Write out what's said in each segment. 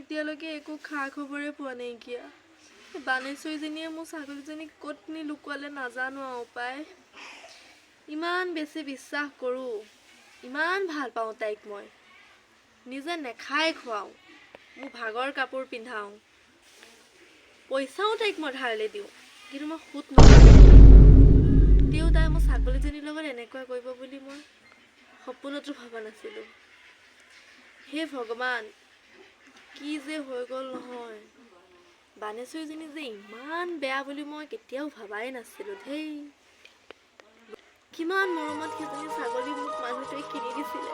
এতিয়ালৈকে একো খা খবৰে পোৱা নাইকিয়া। বানেশ্বৰীজনীয়ে মোৰ ছাগলীজনী ক'ত নি লুকুৱালে নাজানো আৰু পাই। ইমান বেছি বিশ্বাস কৰোঁ, ইমান ভাল পাওঁ তাইক মই। নিজে নেখাই খুৱাওঁ, মোৰ ভাগৰ কাপোৰ পিন্ধাওঁ, পইচাও তাইক মই ধাৰলৈ দিওঁ, কিন্তু মই সুত নকৰোঁ। তেওঁ তাই মোৰ ছাগলীজনীৰ লগত এনেকুৱা কৰিব বুলি মই সপোনতো ভবা নাছিলোঁ। হে ভগৱান, কি যে হৈ গ'ল নহয়। বানেশ্বৰীজনী যে ইমান বেয়া বুলি মই কেতিয়াও ভবাই নাছিলোঁ। ধেই, কিমান মৰমত সেইজনী ছাগলী মোক মানুহটোৱে কিনি দিছিলে,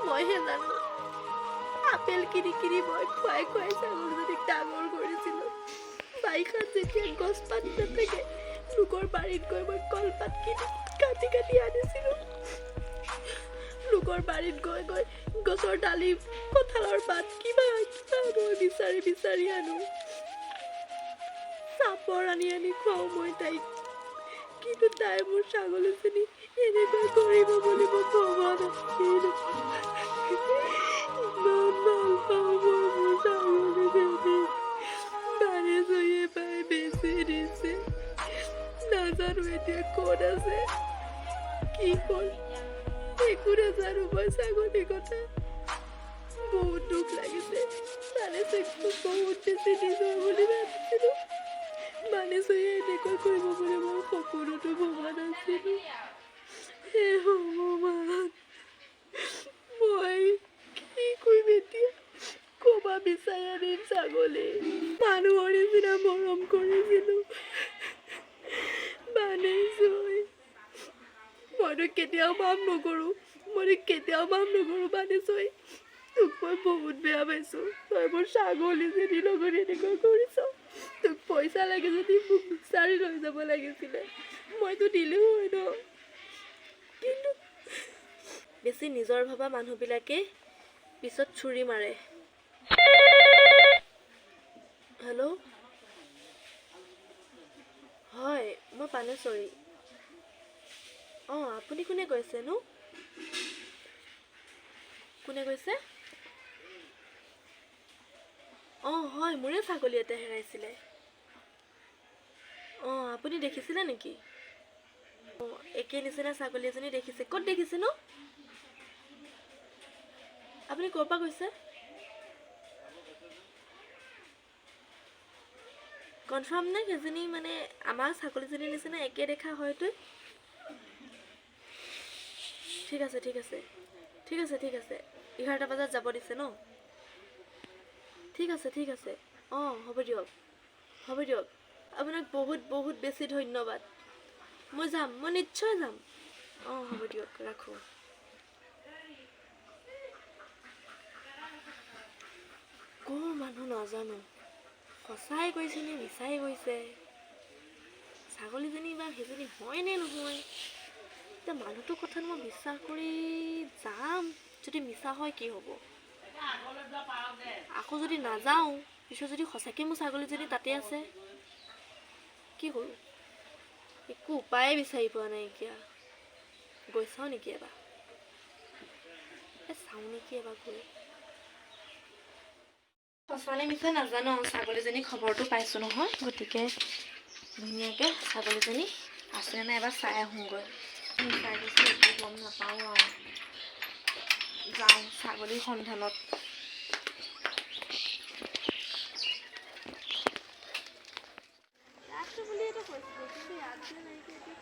মইহে জানো। আপেল কিনি কিনি মই খুৱাই খুৱাই ছাগলীজনীক ডাঙৰ কৰিছিলোঁ। বাৰিষাত যেতিয়া গছপাত নাথাকে, লোকৰ বাৰীত গৈ মই কলপাত কিনি কাটি কাটি আনিছিলোঁ। লোকৰ বাৰীত গৈ গৈ গছৰ ডালি, কঁঠালৰ পাত কিবা কিবা মই বিচাৰি বিচাৰি আনো। চাপৰ আনি আনি খুৱাওঁ মই তাইক। কিন্তু তাই মোৰ ছাগলীজনী এনেকুৱা কৰিব বুলি মই ভবা নাছিলোঁ। ইমান ভাল পাওঁ মই মোৰ ছাগলীজনীক। বানেশ্বৰীয়ে পাই বেচি দিছে। নাজানো এতিয়া ক'ত আছে, কি হ'ল, একো নাজানো মই ছাগলীৰ কথা। বহুত দুখ লাগিছে। বানেশ্বৰীক মই বহুত বেছি নিজৰ বুলি ভাবিছিলোঁ। বানেশ্বৰীয়ে এনেকুৱা কৰিব বুলি মই সপোনতো ভবা নাছিলোঁ। হে ভগৱান, মই কি কৰিম এতিয়া? ক'ৰপৰা বিচাৰি আনিম ছাগলী? মানুহৰ নিচিনা মৰম কৰিছিলোঁ। বানেশ্বৰী, মইতো কেতিয়াও মাফ নকৰোঁ, মইতো কেতিয়াও মাফ নকৰোঁ। বানেশ্বৰী, তোক মই বহুত বেয়া পাইছোঁ। তই মোৰ ছাগলীজনীৰ লগত এনেকুৱা কৰিছ। তোক পইচা লাগে যদি মোক বিচাৰি লৈ যাব লাগিছিলে, মইতো দিলোঁ হয় ন। কিন্তু বেছি নিজৰ ভবা মানুহবিলাকে পিছত ছুৰী মাৰে। হেল্ল', হয়, মই পানেশ্বৰী। অঁ, আপুনি কোনে কৈছেনো? কোনে কৈছে? অঁ হয়, মোৰে ছাগলী এটা হেৰাইছিলে। অঁ, আপুনি দেখিছিলে নেকি? অঁ, একে নিচিনা ছাগলী এজনী দেখিছে। ক'ত দেখিছেনো? আপুনি ক'ৰ পৰা কৈছে? কনফাৰ্ম নে সেইজনী মানে আমাৰ ছাগলীজনীৰ নিচিনা একে দেখা হয়তো? ঠিক আছে, ঠিক আছে, ঠিক আছে, ঠিক আছে। 11টা বজাত যাব দিছে ন? ঠিক আছে, ঠিক আছে। অঁ, হ'ব দিয়ক, হ'ব দিয়ক। আপোনাক বহুত বহুত বেছি ধন্যবাদ। মই যাম, মই নিশ্চয় যাম। অঁ, হ'ব দিয়ক, ৰাখোঁ। ক'ৰ মানুহ নাজানো, সঁচাই কৈছে নে মিছাই কৈছে। ছাগলীজনী বা সেইজনী হয় নে নহয়। এতিয়া মানুহটোৰ কথাত মই বিশ্বাস কৰি যাম, যদি মিছা হয় কি হ'ব? আকৌ যদি নাযাওঁ, পিছত যদি সঁচাকৈ মোৰ ছাগলীজনী তাতে আছে, কি কৰোঁ? একো উপায়ে বিচাৰি পোৱা নাইকিয়া। গৈ চাওঁ নেকি এবাৰ? এই চাওঁ নেকি এবাৰ গৈ? সঁচা নে মিছা নাজানো, ছাগলীজনী খবৰটো পাইছোঁ নহয়, গতিকে ধুনীয়াকৈ ছাগলীজনী আছেনে নাই এবাৰ চাই আহোঁগৈ। মিছা কৈছে একো গম নাপাওঁ আৰু। যাওঁ ছাগলীৰ সন্ধানত। ইয়াততো বুলিয়েতো কৈছিলে, কিন্তু ইয়াত যে নাইকিয়া এতিয়া।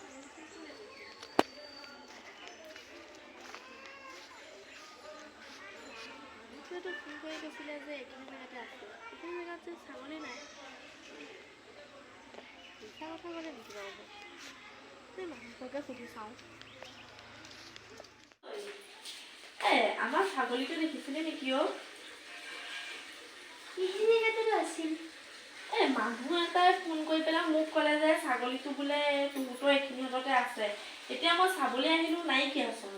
মানুহটোৱেতো ফোন কৰি কৈছিলে যে এইখিনি জেগাতে আছে, এইখিনি জেগাত যে ছাগলী নাই। মিছা কথা ক'লে নেকি বাৰু মোক? এই মানুহটোকে সুধি চাওঁ। এ আমাৰ ছাগলীটো দেখিছিলে নেকি অ'? এইখিনি জেগাতেতো আছিল। এই মানুহ এটাই ফোন কৰি পেলাই মোক ক'লে যে ছাগলীটো বোলে তহঁতৰ এইখিনিহঁততে আছে। এতিয়া মই চাবলৈ আহিলোঁ, নাইকিয়াচোন।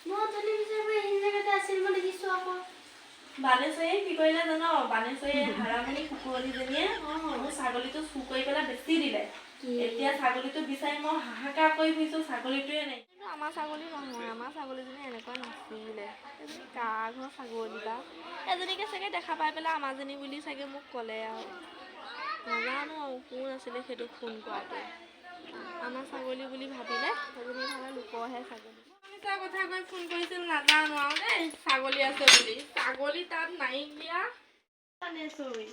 মই অথনি বিচাৰিব এইখিনি জেগাতে আছিল, মই দেখিছোঁ আকৌ। বানেশ্বৰীয়ে কি কৰিলে জান? বানেশ্বৰীয়ে হাৰামণি কুকুৰণীজনীয়ে মোৰ ছাগলীটো চুৰ কৰি পেলাই বেচি দিলে। এতিয়া ছাগলীটো বিচাৰি মই হাহাকাৰ কৰি ফুৰিছো, ছাগলীটোৱে নাই। কিন্তু আমাৰ ছাগলী নহয়, আমাৰ ছাগলীজনী এনেকুৱা নাছিলে। এজনী কাৰ ঘৰৰ ছাগলী বা এজনীকে চাগে দেখা পাই পেলাই আমাৰজনী বুলি চাগে মোক ক'লে। আৰু নাজানো আৰু কোন আছিলে সেইটো ফোন কৰাটো। আমাৰ ছাগলী বুলি ভাবিলে, এজনী ভাবে লোকৰহে ছাগলী। মিছা কথা কৈ ফোন কৰিছিল, নাজানো আৰু দেই, ছাগলী আছে বুলি। ছাগলী তাত নাইকিয়া। বানেশ্বৰী,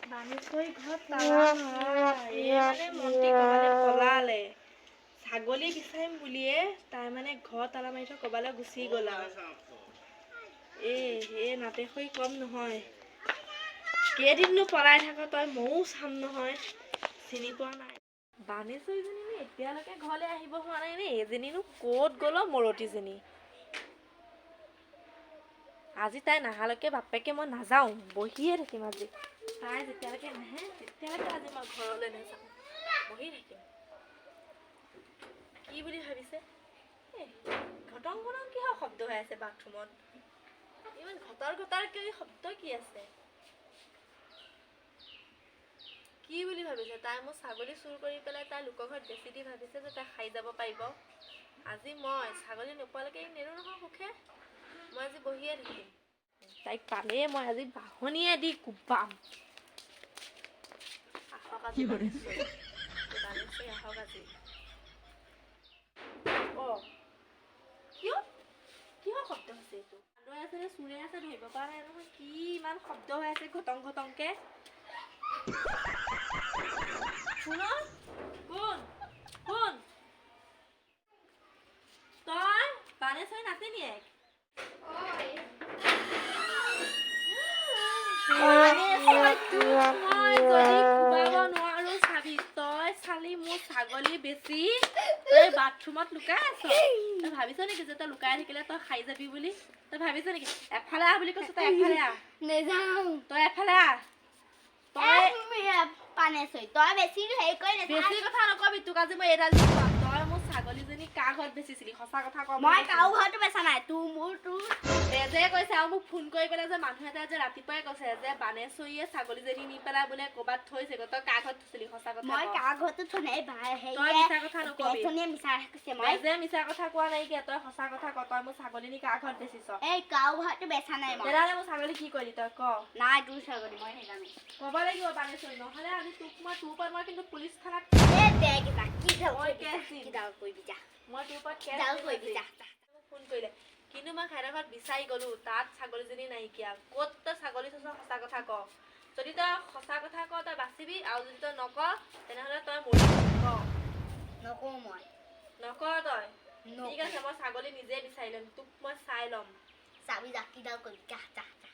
বানেশ্বৰী ঘৰত তালা মাৰা। এই মানে মন্ত্ৰী ক'ৰবালৈ পলালে। ছাগলী বিচাৰিম বুলিয়ে তাই মানে ঘৰত তালা মাৰি থৈ ক'ৰবালৈ গুচি গ'ল। আৰু এই নাটেশ্বৰী কম নহয়। কেইদিননো পলাই থাক তই, ময়ো চাম নহয়। চিনি পোৱা নাই। বানেশ্বৰীজনীনো এতিয়ালৈকে ঘৰলৈ আহিব হোৱা নাই নে? এইজনীনো ক'ত গ'ল অ' মৰতীজনী? আজি তাই নাহালৈকে বাপেকে মই নাযাওঁ, বহিয়ে থাকিম আজি। তাই যেতিয়ালৈকে নাহে তেতিয়ালৈকে আজি মই ঘৰলৈ নাযাওঁ, বহি থাকিম। কি বুলি ভাবিছে? এই ঘটং ঘটং কিহৰ শব্দ হৈ আছে বাথৰুমত? ইমান ঘটৰ ঘটৰ কি শব্দ কি আছে? কি বুলি ভাবিছে তাই? মোৰ ছাগলী চুৰ কৰি পেলাই তাই লোকৰ ঘৰত বেচি দি ভাবিছে যে তাই খাই যাব পাৰিব। আজি মই ছাগলী নোপোৱালৈকে নেৰো নহয় সুখে। মই আজি বহিয়ে থাকিম। তাইক পালেই মই আজি বাঢ়নীয়ে দি কোবাম। আহক আজি বানেশ্বৰী, বানেশ্বৰী আহক আজি। অ কিয়, কিহৰ শব্দ হৈছে এইটো? বান্দৰ আছে নে চোৰে আছে ধৰিব পৰা নাই নহয়। কি ইমান শব্দ হৈ আছে ঘটং ঘটংকে? কোন অ? কোন কোন তই? বানেশ্বৰী নাতিনীয়েক? বানেশ্বৰী, তোক মই যদি কোবাব নোৱাৰো চাবি। তই চালি মোৰ ছাগলী বেচি তই বাথৰুমত লুকাই আছ। তই ভাবিছ নেকি যে তই লুকাই থাকিলে তই খাই যাবি বুলি? তই ভাবিছ নেকি? এফালে আহ বুলি কৈছো, তই এফালে আহ। নেযাওঁ। তই এফালে আহ তই। পানেশ্বৰী, তই বেছি হেৰি কৰি নাথাক। বেছি কথা নকবি, তোক আজি মই এডাল দি খুৱাম। তই মোৰ ছাগলীজনী কাৰ ঘৰত বেচিছিলি, সঁচা কথা ক। মই কাৰো ঘৰতো বেচা নাই। তোৰ মোৰ তোৰ বেজে কৈছে আৰু মোক ফোন কৰি পেলাই যে মানুহ এটাই যে ৰাতিপুৱাই কৈছে যে বানেশ্বৰীয়ে ছাগলীজনী নি পেলাই বোলে ক'ৰবাত থৈছেগৈ। তই কাৰ ঘৰত থৈছিলি, সঁচা কথা মই ক। কাৰ ঘৰতো থোৱা নাই। তই হেৰিয়ে মিছা কথা নকবি। বেচনীয়ে মিছা কৈছে মই। বেজে মিছা কথা কোৱা নাইকিয়া। তই সঁচা কথা ক, তই মোৰ ছাগলী নি কাৰ ঘৰত বেচিছ? এই কাৰো ঘৰতো বেচা নাই মই। তেতিয়াহ'লে মোৰ ছাগলী কি কৰিলি তই ক। নাই, তোৰ ছাগলী মই নাজানো। ক'ব লাগিব বানেশ্বৰী, নহ'লে আজি তোক মই তোৰ ওপৰত মই কিন্তু পুলিচ থানাত এই বেগ যা, কি ডাল মই কৰিবি যা, কেছ দিম। কি ডাল কৰিবি যা। মই তোৰ ওপৰত কেছ ডাল দিম কৰিবি আজি। যা, যা। মোক ফোন কৰিলে, কিন্তু মই সিহঁতৰ ঘৰত বিচাৰি গ'লো, তাত ছাগলীজনী নাইকিয়া। ক'ত তই ছাগলী থৈছ, সঁচা কথা ক। যদি তই সঁচা কথা ক তই বাচিবি, আৰু যদি তই নক তেনেহ'লে তই মৰিবি, ক। নকওঁ মই। নক তই? ঠিক আছে, নকওঁ। মই ছাগলী নিজে বিচাৰি ল'ম, তোক মই চাই ল'ম। চাবি যা, কি ডাল কৰিবি যা, যা, যা।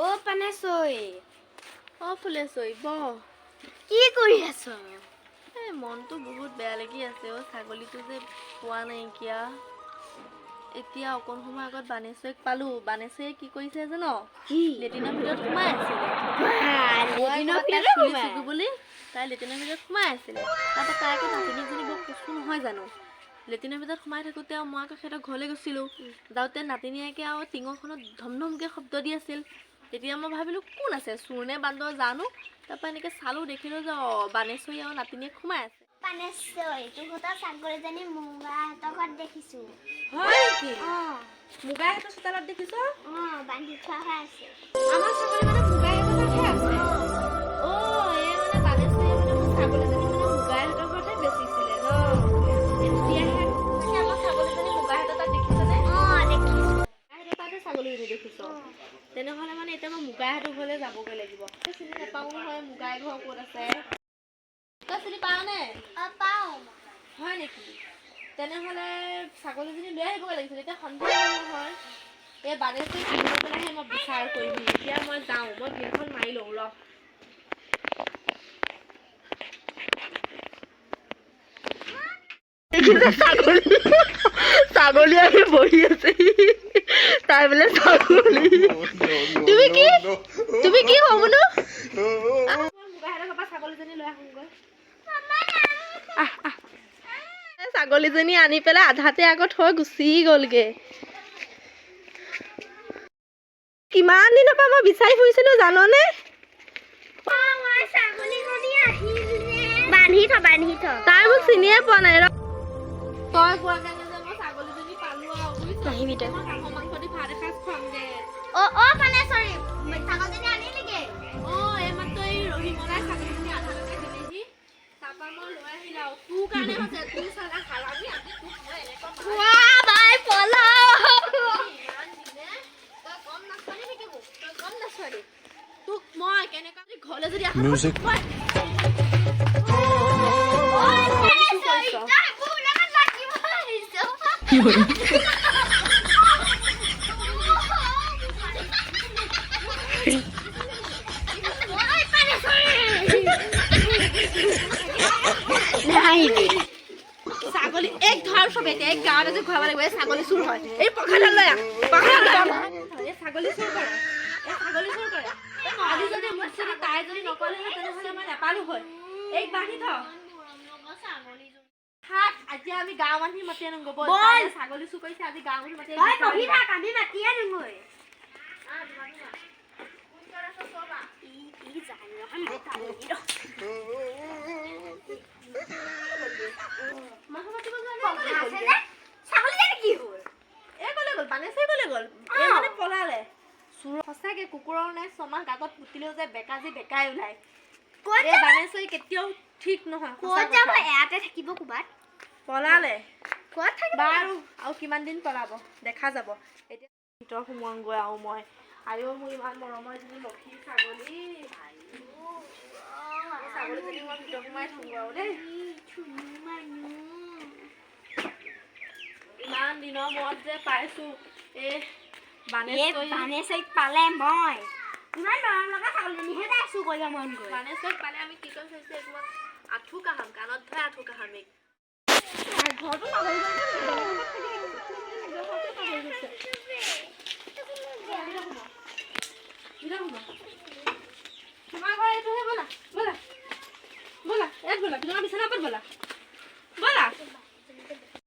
অ পানেশ্বৰী। অ ফুলেশ্বৰী, বহ। কি কৰি আছ? এই মনটো বহুত বেয়া লাগি আছে অ', ছাগলীটো যে পোৱা নাইকিয়া। এতিয়া অকণ সময় আগত বানেশ্বৰীক পালোঁ। বানেশ্বৰীয়ে কি কৰিছে জান? কি? লেট্ৰিনৰ ভিতৰত সোমাই আছিলে। মই লেট্ৰিনৰ ক'ৰবাত তাইক ভিতৰত চুলি সোমাই? ছিগো বুলি তাই লেট্ৰিনৰ ভিতৰত সোমাই আছিলে। তাৰপৰা তাই আকৌ নাতিনীয়েকজনী বৰ কচু নহয় জানো? লেট্ৰিনৰ ভিতৰত সোমাই থাকোঁতে আৰু মই আকৌ সিহঁতৰ ঘৰলৈ গৈছিলোঁ। যাওঁতে নাতিনীয়েকে আৰু টিঙৰখনত ধম ধমকৈ শব্দ দি আছিল। তেতিয়া মই ভাবিলোঁ কোন আছে, চোৰ নে বান্দৰ জানো। তাৰপৰা এনেকৈ চালোঁ, দেখিলোঁ যে অঁ বানেশ্বৰী আৰু নাতিনীয়েক সোমাই আছে। পানেশ্বৰী, তহঁতৰ ছাগলীজনী মুগাহঁতৰ ঘৰত দেখিছো। হয় নেকি? অ। মুগাইহঁতৰ চোতালত দেখিছ? অ, বান্ধি থোৱা হৈ আছে। আমাৰ ছাগলী মানে মুগাইহঁতৰ তাতহে আছে? অ এই মানে বানেশ্বৰীয়ে মানে মোৰ ছাগলীজনী মানে মুগাইহঁতৰ ঘৰতহে বেচিছিলে ন? এতিয়াহে আমাৰ ছাগলীজনী মুগাইহঁতৰ তাত দেখিছনে? অ, দেখিছো। মুগাইহঁতৰ তাতে ছাগলীজনী দেখিছ? তেনেহ'লে মানে এতিয়া মই মুগাইহঁতৰ ঘৰলৈ যাবগৈ লাগিব। চিনি নাপাওঁ নহয় মুগাই ঘৰ ক'ত আছে। তই চিনি পাৱনে? অ, পাওঁ। হয় নেকি? তেনেহ'লে ছাগলীজনী লৈ আহিবগৈ লাগিছিল। এতিয়া সন্ধিয়া হ'ল নহয়। এই বানেশ্বৰীক লৈ পেলাইহে মই বিচাৰ কৰিম। এতিয়া মই যাওঁ, মই গেটখন মাৰি লওঁ ৰ। ছাগলী আহি বহি আছে, তাই বোলে ছাগলী। তুমি কি, তুমি কি হও বোলো? ছাগলীজনী লৈ আহোঁগৈ। আহ, আহ। ছাগলীজনী আনি পেলাই আধাতে আকৌ থৈ গুচি গ'লগে। কিমান দিনৰ পৰা মই বিচাৰি ফুৰিছিলো জাননে? মই ছাগলীজনী আহিলে। বান্ধি থ, বান্ধি থ। তাই মোক চিনিয়ে পোৱা নাই ৰ। তই কোৱা কাৰণে যে মই ছাগলীজনী পালো আৰু, বুজিছ? নাহিবি তই। মই হাঁহৰ মাংস দি ভাত এসাঁজ খুৱাম দে। অ অ পানেশ্বৰী, ছাগলীজনী আনিলিগে? অ, এইমাত্ৰ এই ৰহিমলাই ছাগলীজনী আধালৈকে দিলেহি, তাৰপৰা মই লৈ আহিলো আৰু। তোৰ কাৰণে হৈছে, তোৰ চালা হাৰামি, আজি তোক মই এনেকুৱা মাৰিম। ৱা বাই, পলাও। ইমান দিনে তই কম নাচনি নেকি মোক? তই কম নাচনি? তোক মই কেনেকুৱা ঘৰলৈ যদি আহা Music. মই পানেশ্বৰী, তই মোৰ লগত লাগিব আহিছ। ঐ পানেশ্বৰী, নাহিবি। ছাগলী এক ধৰ চব এতিয়া এক গাঁৱতে যে খুৱাব লাগিব। এই ছাগলী চুৰ হয়, এই পখাডাল লৈ আহ, পখাডাল লৈ আহ। এই ছাগলী চুৰ কৰে, এই ছাগলী চুৰ কৰে। আজি যদি মোক যদি তাই যদি নকলে হয়, তেনেহ'লে মই নাপালো হয়। এইক বান্ধি থ। থাক, আজি আমি গাঁৱৰ মানুহ মাতি আনো। ব'ল। ব'ল। তাই ছাগলী চুৰ কৰিছে, আজি গাঁৱৰ মানুহ মাতি তই বহি থাক, আমি মাতি আনোগৈ। ই জান নহয়, মই টানি ৰ। মানুহ মাতিব যোৱা নাই, ক'লে গ'ল? আছে যে ছাগলীজনী, কি হ'ল? এই ক'লে গ'ল বানেশ্বৰী? ক'লে গ'ল এই? মানে পলালে চোৰ। সঁচাকে কুকুৰৰ নাই ছমাহ গাঁতত পুতিলেও যে বেকা যি বেকাই ওলায়। ক'ত এই যাব? বানেশ্বৰী কেতিয়াও ঠিক নহয়, সঁচা ক'ত যাব? কথা। ইয়াতে থাকিব ক'ৰবাত। পলালে। ক'ত থাকিব? বাৰু, আৰু কিমান দিন পলাব দেখা যাব। এতিয়া ভিতৰ সোমোৱাংগৈ আৰু মই। আইঅ, মোৰ ইমান মৰমৰ এজনী লক্ষী ছাগলী। এই ছাগলীজনী মই ভিতৰত সোমাই থোংগৈ আৰু দেই। ইমান দিনৰ মূৰত যে পাইছো এই এই বানেশ্বৰী। বানেশ্বৰীক পালে মই ইমান মৰম লগা ছাগলীজনীহে তাই চুৰ কৰিব মন গ'ল। বানেশ্বৰীক পালে আমি কি কৰিম ভাবিছো? একবাৰ আঁঠু কাঢ়াম, কাণত ধৰাই আঁঠু কাঢ়াম এইক। ঘৰটো পাহৰি গৈছে, নিজৰ ঘৰটো পাহৰি গৈছে। ভিতৰত সোমোৱা। তোমাৰ ঘৰ এইটোহে। ব'লা ব'লা ব'লা, ইয়াত ব'লা, তোমাৰ বিচনাৰ ওপৰত ব'লা।